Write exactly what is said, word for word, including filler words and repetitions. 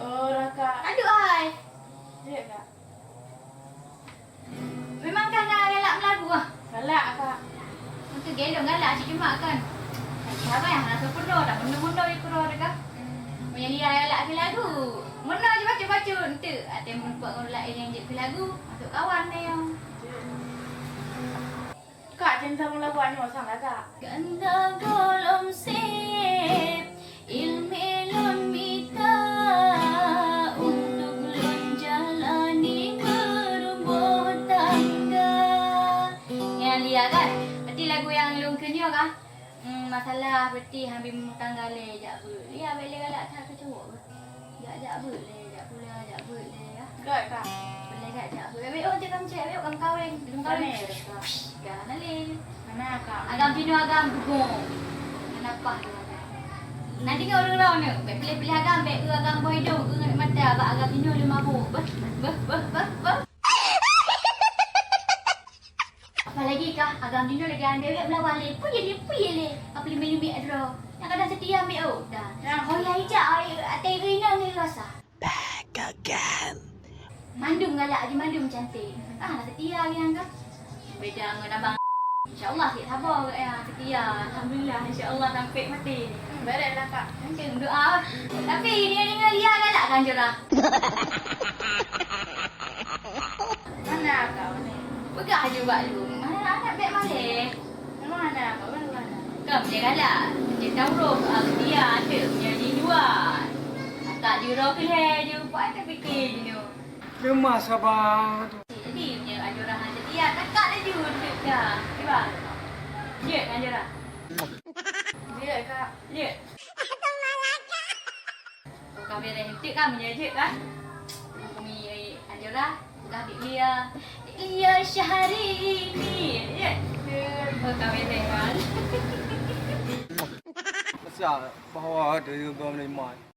Oh, Raka. Aduh, ai. Jeuet, Kak. Memang ka na galak meulagu, ah? Galak, Kak. Untuk gelong galak, cit cuma kan. Sabai, hana sempurna, dak mundur-mundur je keudroe teuka. Meunyo Lia galak keu lagu, meunan je bacut-bacut, enteuk até meurumpok ngon laén nyang jeuet keu lagu, masuk kawan nyoe. Kak, cinta mula buat nyoe sang lah, Kak. Ganda golom sép, ilmé lôn mita, untuk lôn jalani beurumah tangga. Nyan Lia kan? Berarti lagu nyang lôn keu nyoe kan? Hmm, masalah berarti han bi meurumoh tangga lé jak beuet. Lia bèk lé galak that keu cowok beuh. Jak, jak beuet lé, jak pula, jak beuet lé, ya. Göt, Kak. Boleh jak, jak beuet. Bèk, oh, cakap cek, bèk, kawan kawin. Belum kawin. Kane, Kak. Dah, nalé. Mana, Kak? Agam pinoe agam dugong. Kenapa tu, agam? Nanti kau ureueng lawan ni. Bèk pilih-pilih agam, bèk eu agam boh idong, eu ngon mata, bak agam pinoe lé mabuk. Beuh, beuh, beuh, beuh, beuh. Apalagi kah agam jinoe lagèe andeuh gèt meulawan lé. Peue lé, peue lé? Ka peulimèe-limèe droe. Nyang kadang seutia meu'oh dah. Nah. Oh, ya ija, ai, até geuinong lé rasa. Back again. Mandum galak aja mandum cantik. Ah, seutia lé nyang kah. Beda ngon abang. Insya Allah, cit sabar gèt ya, seutia. Alhamdulillah, insya Allah sampai mati. Hmm, barek lah, Kak. Mungkin doa. Tapi deungoe-deungoe Lia galak kan Jora. Mana kau ni? Peugah aju bak lôn. Mana anak bèk malèe? Memang hana apa, baru hana. Kan dia galak. Dia tahu roh soal dia ada punya di luar. Akak di roh ke hai je, buat ada fikir je tu. Lemah sabar tu. Jadi punya Ajura hana dia, kakak laju duduk dah. Kiban. Jeuet Ajura. Jeuet, Kak. Jeuet. Oh, ka beres enteuk kan, meunyoe jeuet kan? Bumi Ajura, peugah dik Lia. Dik Lia Syahrini, jeuet? Jeuet. Oh, ka beres kan? Masa bahwa ada juga menerima.